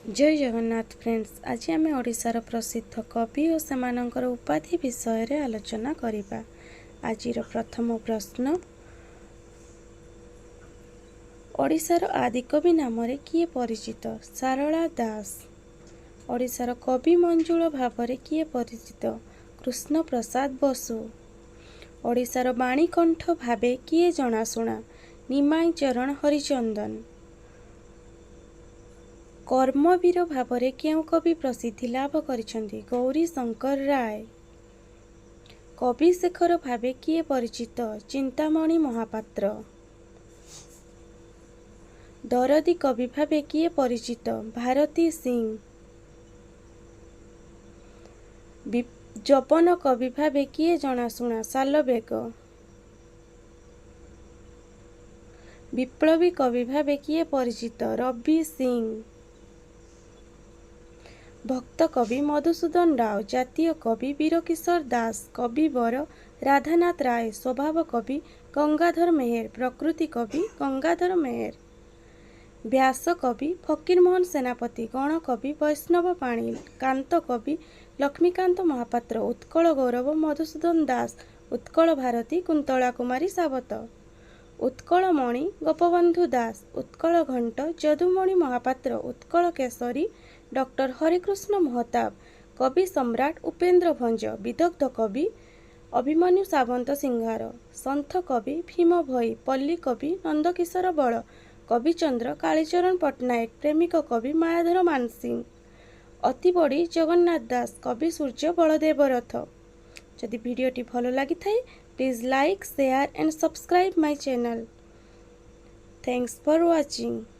ଜୟ Jagannath friends, ଆଜି ଆମେ ଓଡ଼ିଶାର ପ୍ରସିଦ୍ଧ କବି ଓ ସେମାନଙ୍କର ଉପାଧି ବିଷୟରେ ଆଲୋଚନା କରିବା। ଆଜିର ପ୍ରଥମ ପ୍ରଶ୍ନ, ଓଡ଼ିଶାର ଆଦିକବି ନାମରେ କିଏ ପରିଚିତ? ସାରଳା ଦାସ। ଓଡ଼ିଶାର କବି ମଞ୍ଜୁଳ ଭାବରେ କିଏ ପରିଚିତ? କୃଷ୍ଣପ୍ରସାଦ ବସୁ। ଓଡ଼ିଶାର ବାଣୀକଣ୍ଠ ଭାବେ କିଏ ଜଣାଶୁଣା? ନିମାଇଁ ଚରଣ ହରିଚନ୍ଦନ। କର୍ମବୀର ଭାବରେ କେଉଁ କବି ପ୍ରସିଦ୍ଧି ଲାଭ କରିଛନ୍ତି? ଗୌରୀଶଙ୍କର ରାୟ। କବିଶେଖର ଭାବେ କିଏ ପରିଚିତ? ଚିନ୍ତାମଣି ମହାପାତ୍ର। ଦରଦୀ କବି ଭାବେ କିଏ ପରିଚିତ? ଭାରତୀ ସିଂ। ଯବନ କବି ଭାବେ କିଏ ଜଣାଶୁଣା? ସାଲବେଗ। ବିପ୍ଳବୀ କବି ଭାବେ କିଏ ପରିଚିତ? ରବି ସିଂ। ଭକ୍ତ କବି ମଧୁସୂଦନ ରାଓ। ଜାତୀୟ କବି ବୀରକିଶୋର ଦାସ। କବିବର ରାଧାନାଥ ରାୟ। ସ୍ୱଭାବ କବି ଗଙ୍ଗାଧର ମେହେର। ପ୍ରକୃତି କବି ଗଙ୍ଗାଧର ମେହେର। ବ୍ୟାସ କବି ଫକୀରମୋହନ ସେନାପତି। ଗଣକବି ବୈଷ୍ଣବ ପାଣି। କାନ୍ତ କବି ଲକ୍ଷ୍ମୀକାନ୍ତ ମହାପାତ୍ର। ଉତ୍କଳ ଗୌରବ ମଧୁସୂଦନ ଦାସ। ଉତ୍କଳ ଭାରତୀ କୁନ୍ତଳା କୁମାରୀ ସାବତ। ଉତ୍କଳମଣି ଗୋପବନ୍ଧୁ ଦାସ। ଉତ୍କଳ ଘଣ୍ଟ ଯଦୁମଣି ମହାପାତ୍ର। ଉତ୍କଳ କେଶରୀ ଡକ୍ଟର ହରେକୃଷ୍ଣ ମହତାବ। କବି ସମ୍ରାଟ ଉପେନ୍ଦ୍ର ଭଞ୍ଜ। ବିଦଗ୍ଧ କବି ଅଭିମନ୍ୟୁ ସାବନ୍ତ ସିଂହାର। ସନ୍ଥ କବି ଭୀମ ଭୋଇ। ପଲ୍ଲୀ କବି ନନ୍ଦକିଶୋର ବଳ। କବିଚନ୍ଦ୍ର କାଳୀଚରଣ ପଟ୍ଟନାୟକ। ପ୍ରେମିକ କବି ମାୟାଧର ମାନସିଂହ। ଅତିବଡ଼ି ଜଗନ୍ନାଥ ଦାସ। କବି ସୂର୍ଯ୍ୟ ବଳଦେବ ରଥ। ଯଦି ଭିଡ଼ିଓଟି ଭଲ ଲାଗିଥାଏ, please like, share and subscribe my channel. Thanks for watching.